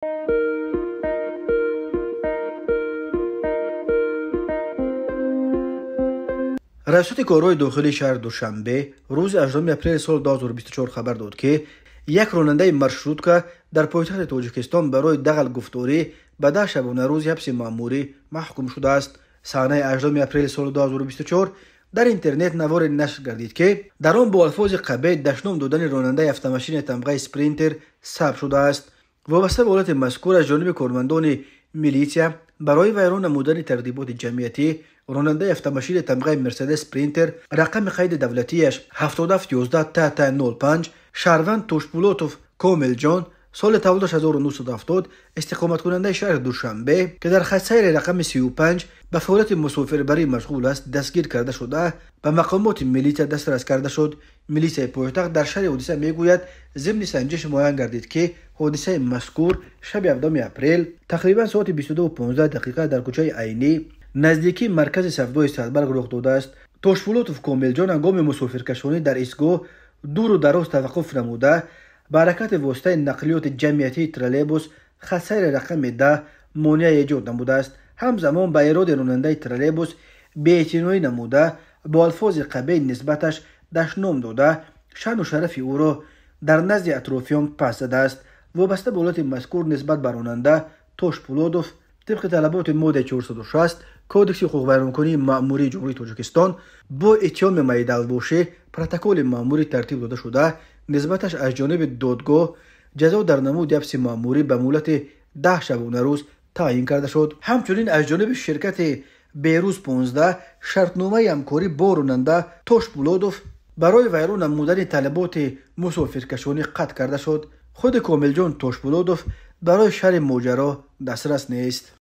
Раёсати корҳои дохилии шаҳри Душанбе рӯзи 8 апрели соли 2024 хабар дод, ки як ронандаи маршрутка дар пойтахти Тоҷикистон барои дағал гуфторӣ ба 10 шабонарӯзи ҳабси маъмурӣ маҳкум шудааст. Саҳнаи 8 апрели соли 2024 дар интернет наворе нашр гардид, ки дар он бо алфози қабеҳ дашном додани ронандаи автомашинаи тамғаи Спринтер сабт шудааст. Вобаста ба ҳолати мазкур аз ҷониби кормандони милитсия барои вайрон намудани тартиботи ҷамъиятӣ ронандаи автомашинаи тамғаи Мерседес Спринтер рақами қайди давлатияш 7711 ТТ 05 шаҳрванд Тошпулотов Комилҷон соли таваллудаш 1970 истиқоматкунандаи шаҳри Душанбе, ки дар хатсайри рақами 35 ба фаъолияти мусофирбарӣ машғул аст, дастгир карда шуда ба мақомоти милитсия дастрас карда шуд. Милитсияи пойтахт дар шаҳри ҳодиса мегӯяд, зимни санҷиш муайян гардид, ки ҳодисаи мазкур шаби 7 апрел тақрибан соати 22:15 дақиқа дар кӯчаи Айнӣ наздикии маркази савдои Садбарг рух додааст. Тошпулотов Комилҷон ҳангоми мусофиркашонӣ дар истгоҳ дуру дароз таваққуф намуда ба ҳаракати воситаи нақлиёти ҷамъиятии троллейбус хатсайри рақами 10 монеа эҷод намудааст. Ҳамзамон ба эроди ронандаи троллейбус беэътиноӣ намуда бо алфози қабеҳ нисбаташ дашном дода шаъну шарафи ӯро дар назди атрофиён пас задааст. Вобаста ба ҳолати мазкур нисбат ба ронанда Тошпулодов тибқи талаботи моддаи 460 Кодекси ҳуқуқвайронкунии маъмурии Ҷумҳурии Тоҷикистон бо иттиҳоми майдалбошӣ протоколи маъмурӣ тартиб дода шуда нисбаташ аз ҷониби додгоҳ ҷазо дар намуди ҳабси маъмурӣ ба муҳлати 10 шабонарӯз таъин карда шуд. Ҳамчунин аз ҷониби ширкати Берӯз 15 шартномаи ҳамкорӣ бо ронанда Тошпулодов барои вайрон намудани талаботи мусофиркашонӣ қатъ карда шуд. Худи Комилҷон Тошпулодов барои шарҳи моҷаро дастрас нест.